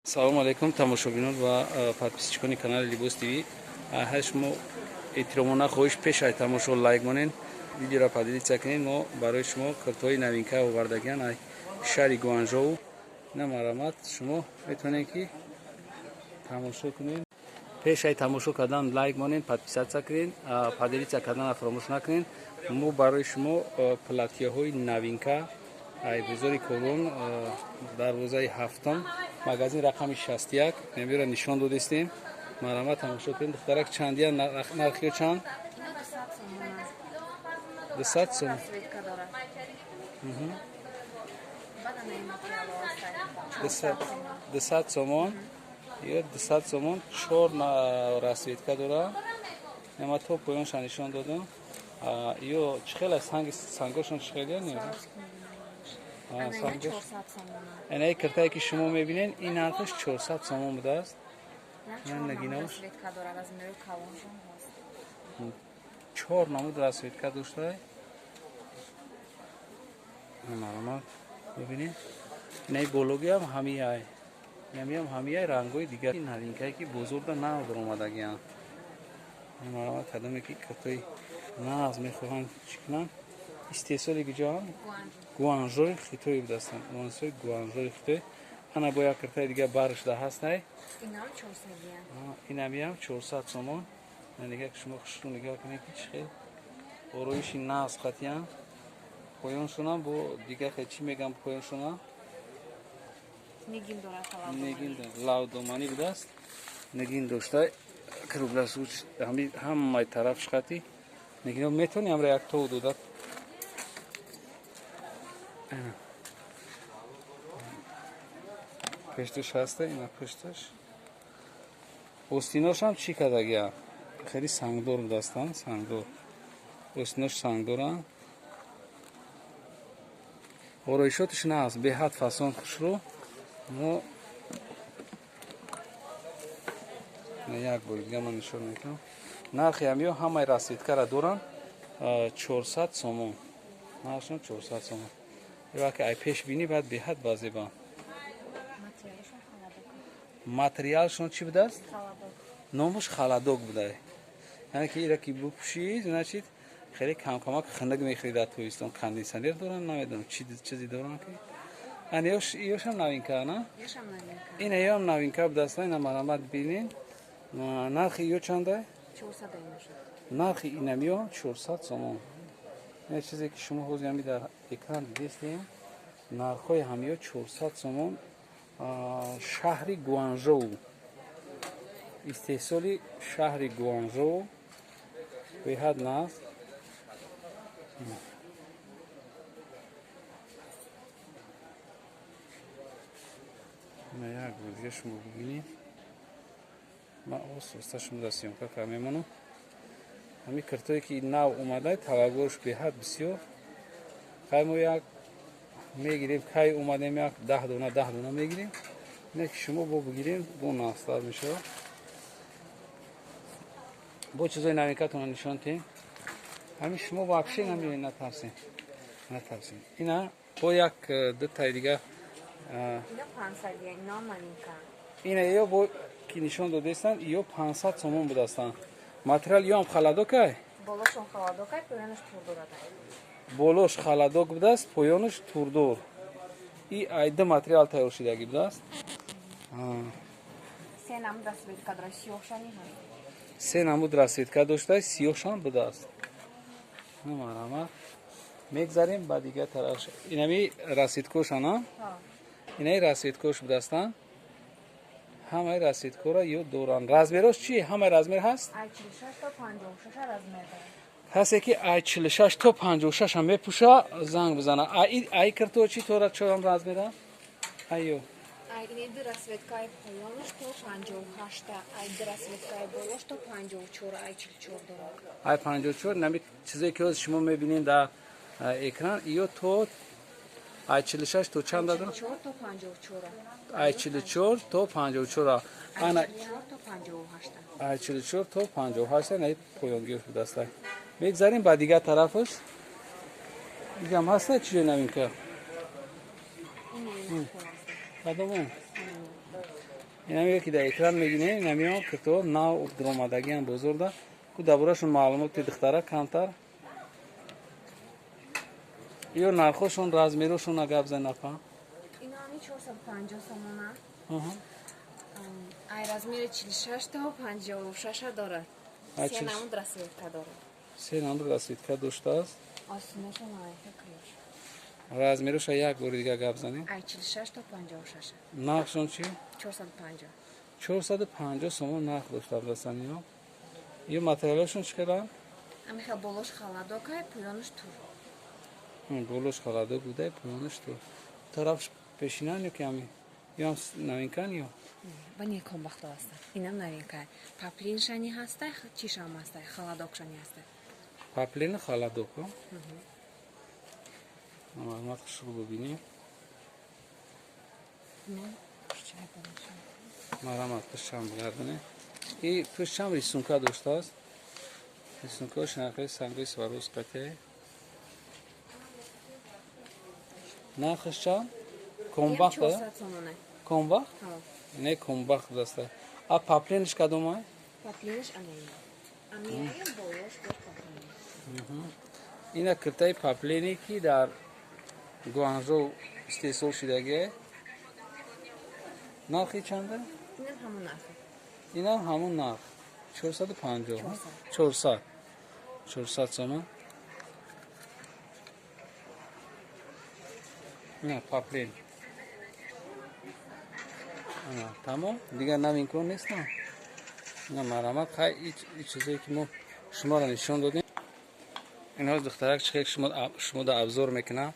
Салому алейкум, тамошобинон ва подписчикони канали Либос ТВ. Ҳар шумо эҳтиромона хоҳиш, пеш ай тамошо лайк монен, видеоро поделиться кунед. Мо барои шумо куртҳои новинка овардагиан ай шаҳри Гуанжоу. На, марҳамат, шумо метавонед, ки тамошо кунед. Пеш ай тамошо кардан лайк монен, подписаться кунед, поделиться карданро фаромӯш накунед. Мо барои шумо платьяҳои новинка ай бозори Колон, дарвозаи ҳафтум, магазин рақами 61 немиро нишон додистем. Марҳамат, тамошо кунед. Духтарак, чандия нархиё чанд? 200 сом. 200 сомон ё 200 сомон, чор расцветка дора. Нема то поёнша нишон додам. Ё чӣ хел санг, сангошон чӣ хелия? Инаи киртае, ки шумо мебинед, ин нархаш 400 сомон будааст. Нагинош чор намуд расцветка дошта. Марҳамат, бибинед, инаи бологиам ҳамияй, инамиам ҳамияй, рангҳои дигар. Новинкае, ки бозорда нав баромадагианд. Марҳамат, кадоме ки киртои нағз мехоҳанд, чӣ кунанд? Истеҳсоли куҷоам? Гуанжои Хитой будастанд, гуанжои, Гуанжои Хитой. Ана бо як киртаи дига баршда ҳастай, инамиам 400 сомон. Нига, шумо хушрӯ нигоҳ кунед, ки чӣ хел ороиши нағз қатиян. Поёншонам бо дига хел, чӣ мегам, поёншона нигин лавдоманӣ будааст, нигин дошта, круглосуч, ҳамаи тарафш қати нигино. Метавонӣ ҳамра як то дода? Пешташ ҳаста, ина пушташ. Остиношам чӣ кардагия? Хеле сангдор будастанд, сангдор остинош, сангдоранд. Ороишотиш нағз, беҳад фасон, хушрӯ. Мо як бори дига ман нишон мекунам. Нархи ҳамиё, ҳамаи расцветкара доранд, 400 сомон нархшон, 400 сомон. Вақте ай пеш бинӣ, баъд беҳад базебанд. Материалшон чӣ будааст? Номаш холодок буда, яъне ки ира ки бупӯшӣ, значит, хеле камкамак хунук мехӯрӣ. Дар тобистон кондитсионер доранд, намедонам, чизе доранд, ки ан ёшам новинка на, ина ёам новинка будааст. Ина, марҳамат, бинед. Нархи ё чанда? Нархи инамиё 400 сомон. Ин чизе, ки шумо ҳозир ҳами дар экран дидестем, нархҳои ҳамиё 400 сомон. Шаҳри Гуанжоу, истеҳсоли шаҳри Гуанжоу, беҳад нағз. Як бор дига шумо бибинед. Ман оста шумо дар съёмка кар мемонам. Ҳамин киртое, ки нав омада, талабгорш беҳад бисёр. Хай, мо як мегирем, кай омадем, як 10 дона, 10 дона мегирем. Не ки шумо бо бигирем, бо нағзтар мешавад. Бо чизои новинкатона нишон тем. Ҳамин шумо вообще намеоед, натарсем, натарсем. Ина бо як дутаи дига. Ина ё бо ки нишон додестанд, ё 500 сомон будастанд. Материал ёам холодокай, болош холодок будааст, поёнаш турдор. И ай ду материал тайёр шудагӣ будааст. Се намуд расцветка дошта, сиёҳшам будааст. Марҳамат, мегзарем ба дигар тараф. Инами расцветкошана, инаи расцветкош будастанд. Ҳамаи расцветкора ё доранд. Размерош чи? Ҳамаи размер ҳаст. Касе ки ай 46 то 56 ам мепӯша, занг бизана. Ай кирто чи тора чорам размера? Айё Ай расцветкаи поёнаш то 58, ай расцветкаи болош то 54, ай 44 дорад. Ай 54. Нами чизе, ки ҳозир шумо мебинед дар экран, ё то ай 46 то чанд дадо? То 54. Ай 44 то 54. Ана ай 44 то 58, най поёнгиёш будааст. Мегзарем ба дигар тарафаш. Дигам ҳаста чизе новинка? Кадомо? Инамиё ки дар экран мебинем, инамиё кирто нав дуромадагиам бозорда. Ку дар маълумоти духтара камтар. Ё нархошон, размерошон гап зан апа. Ино ами 450 сомона. Ай размери 46 то 56 дорад. Се намуд расцветка дорад. Се намуд расцветка доштааст. Осинашон айка криёш. Размероша як бори дига гап занем. Ай 46 то 56. Нархшон чи? 450. 450 сомон нарх доштаанд ино. Ё материалашон чӣ карданд? Ами хел болош халадокай, поёнаш тур. Болош халадок буда, поёнаш тур. Тарафш пешинан ё ки ами? Ё ҳам новинкан ё? Ба не комбахто ҳастанд. Инам новинка. Паплиншани ҳастай, чишам ҳастай, халадокшани ҳастай. Паплин халадок, ҳо? Маълумот хушрӯ бибинем. Марамат пушам бигардонем. И пушам рисунка доштааст. Рисункаош нархи санги Сваровский қатъи. Нархаш чанд? Комбахт? Комбахт? Не комбахт даста. А паплинш кадом ай? Паплинш анай. Амиаям болош дош паплин. Ина киртаи паплине ки дар Гуанжоу истеҳсол шудагие. Нархи чанда? Инам ҳамон нарх. Инам ҳамон нарх. 450. 400. 400 сомон. Не, паплин. Тамом, дигар новинко нест на. На марамат, хай и чизое ки мо шуморо нишон додем. Инҳо духтарак чӣ хел шумо да обзор мекунад.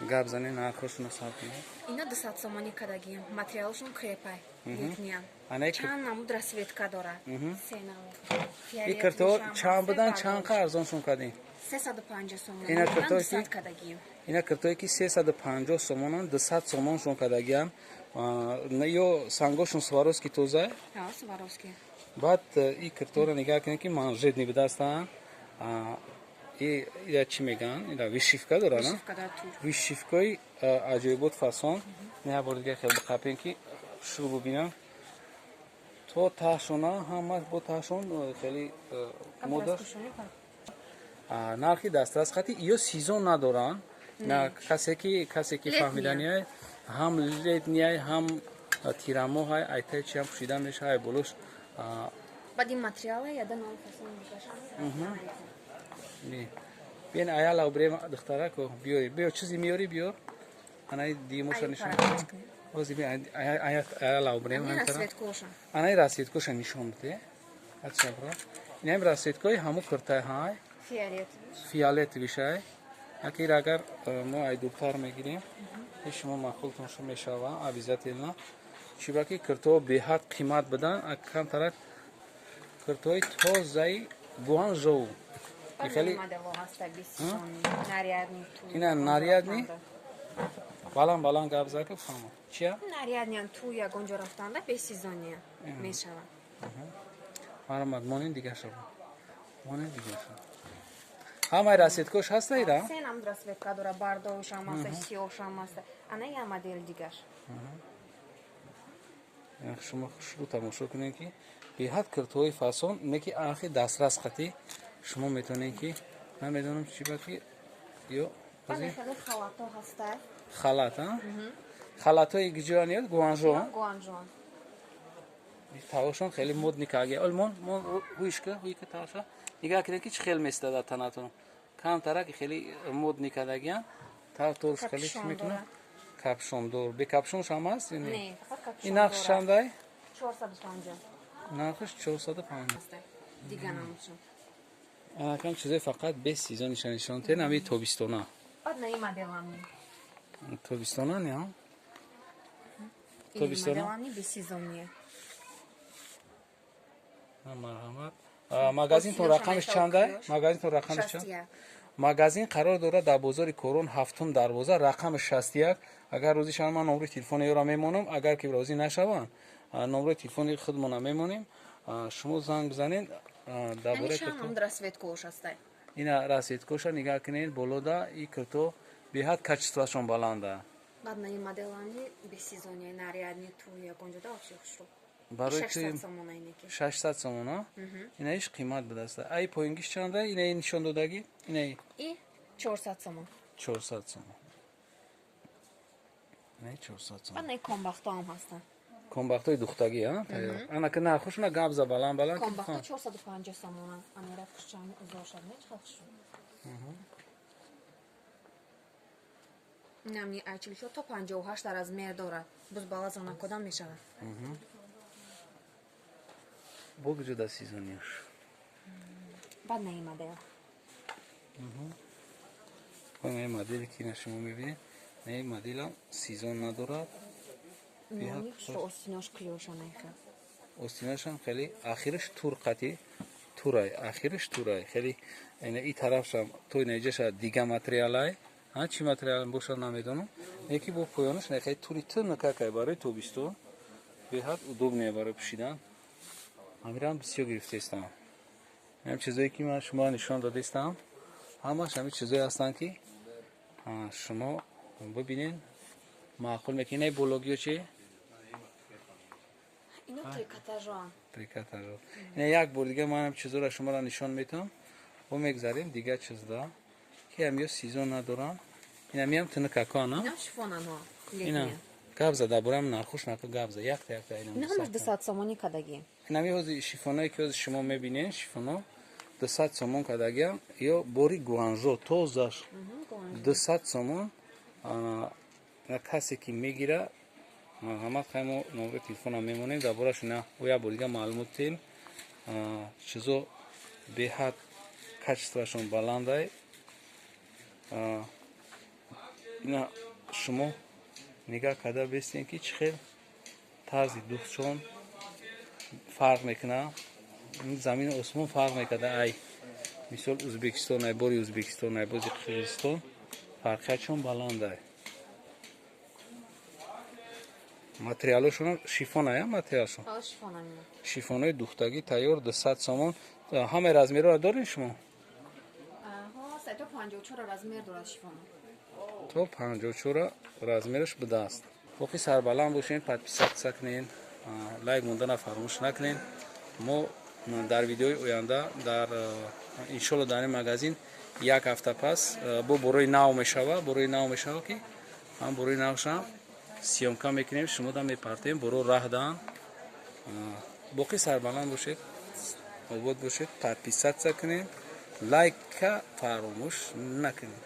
Гап занед, нархошонро сабт кунед. Ино 200 сомони кадагиям. Материалшон крепай. Летниям. Чанд намуд расцветка дорад. Се намуд. И кирто чанд будан, чанд қа арзоншон кардем? 350 сомон. Ина киртое ки 200 кадагиям. Ина киртое ки 350 сомонан, 200 сомоншон кардагиям. Ё сангошон Сваровский тоза? Ҳа, Сваровский. Баъд и кирторо нигаҳ кунед ки манжетни будастанд. И ира чӣ мегӯянд? Ира вишивка дорад, на? Вишивка дорад тур. Вишивкаи аҷоибот фасон. Не бор дига хел биқапем ки шурӯъ бубинам. То таҳшона ҳама бо таҳшон хеле мода. Нархи дастрас хати ё сезон надоранд. На касе ки фаҳмиданиай, ҳам летниай, ҳам тирамоҳай, айтаи чиам пӯшида мешавад, ай болош. Баъд ин материала яда ном фасон мекашанд. Биен аяла брем духтарако биёри. Биё чизи миёри биёр. Анаи димоша нишон. Ози би аяла брем. Анаи расцветкоша нишон биде. Ача бро. Инам расцветкои ҳаму куртай ҳай. Фиолетовишай. Акир агар мо ай дуртар мегирем, шумо маъқултон шо мешава обязательно. Чибаки куртаҳо беҳад қимат будан, камтарак куртаҳои тозаи Гуанжоу. Ина нарядни? Баланд баланд гап зад, фаҳмам. Чия? Нарядниан ту ягон ҷо рафтанда бесезония мешавад. Марамат, монен дигар шава. Монен дигар шава. Ҳамаи расцветкош ҳаста ира? Се намуд расцветка дора, бардовшам ҳаста, сиёҳшам ҳаста. Ана я модел дигар. Шумо хушрӯ тамошо кунед ки беҳад киртҳои фасон, не ки архи дастрас қатӣ шумо метавонед ки намедонам чӣ ба ки ё халато ҳаста. Халат, а? Халатҳои гиҷоян ё Гуанжоу? Гуанжоу. Тавошон хеле модни каги. Ол мон мон ҳуишка, ҳуика тавоша. Нигаҳ кунед ки чӣ хел местад дар танатон. Камтарак хеле модни кардагиан. Тавторш хеле чӣ мекунад? Капшондор. Бе капшонш ҳам ҳаст ё не? Не, фақат капшон. Ин нархш чандай? 450. Нархш 450. Дига намудшон. Анакам чизои фақат без сезон нишон тен, ами тобистона. Баъд на ин моделам. Тобистона не, а? Тобистона? Моделам без сезоние. Марҳамат. Магазинтон рақамаш чандай? Магазинтон рақамаш чанд? Магазин қарор дорад дар бозори Корон ҳафтум дарвоза, рақами 61. Агар розӣ шаванд, ман номри телефони ёро мемонам. Агар ки розӣ нашаванд, номри телефони худмона мемонем. Шумо занг бизанед дар бораи кирто. Расцветкош ҳастай. Ина расцветкоша нигаҳ кунед болода и кирто беҳад качествоашон баланда. Баъд на ин моделани бесезония нарядни ту ягон ҷода вообще хушрӯ. Барои 600 сомона инеки. 600 сомона. Инаиш қимат будааст. Ай поингиш чанда? Инаи нишон додагӣ? Инаи И 400 сомон. 400 сомон. Инаи 400 сомон. Баъд наи комбахто ҳам ҳастанд. Комбахтои духтагӣ, а? Тайёр. Ана ки нархошона гап за, баланд баланд. Комбахто 450 сомона. Амира хушчами узор шад, не чӣ хуш. Инами ай 44 то 58 дар размер дорад. Буз бала занакодам мешавад. Бо куҷо да сезонияш? Баъд наи модел. Ин модели ки ина шумо мебинед, ин моделам сезон надорад. Нони хушро остинош клёша наихел. Остинашам хеле ахираш тур қати турай, ахираш турай. Хеле ина и тарафшам то ина иҷаша дига материалай. А чӣ материал бошад, намедонам. Яки бо поёнаш не хеле тури тунакакай барои тобистон. Беҳад удобный барои пӯшидан. Ҳамирам бисёр гирифтаистам. Ҳам чизое ки ман шумо нишон додаистам, ҳамаш ҳамин чизое ҳастанд, ки шумо бибинед, маъқул мекунед. Инаи бологиё чи? Ино трикотажоан. Трикотажо. Ина як бор дига ман ҳам чизоро шуморо нишон метавам. Бо мегзарем дига чизда, ки ҳамиё сезон надорам. Инамиам тунукакоана? Инам шифонан ҳо. Ина гап за, дар бораам нархош нака гап за. Якта якта ина. Ина ҳамаш 200 сомонӣ кадагӣ. Инами ҳози шифоное ки ҳози шумо мебинед, шифоно 200 сомон кадагиам, ё бори Гуанжо тозаш 200 сомон. На касе ки мегира, марҳамат, хай мо номери телефонам мемонем, дар бораш ина як бор дига маълумот диҳем. Чизо беҳад качествоашон баландай. Ина шумо нигаҳ карда бестем, ки чӣ хел тарзи духтшон фарқ мекунад. Замину осмон фарқ мекарда. Ай мисол Ӯзбекистон, ай бори Ӯзбекистон, ай бози Қирғизистон фарқиятшон баландай. Материалошон шифон ая, материалшон шифонои духтагӣ тайёр 200 сомон. Ҳамаи размерҳоро доред шумо? То 54 размер дорад шифоно. То 54 размераш будааст. Боқӣ сарбаланд бошед, подписаться кунед, лайк мондана фаромӯш накунед. Мо дар видеои оянда дар иншолло дар ин магазин як ҳафта пас бо борои нав мешава, борои нав мешава, ки ҳам борои навшам съёмка мекунем, шумо да мепартем, боро раҳ даҳан. Боқӣ сарбаланд бошед, обод бошед, подписаться кунед, лайка фаромӯш накунед.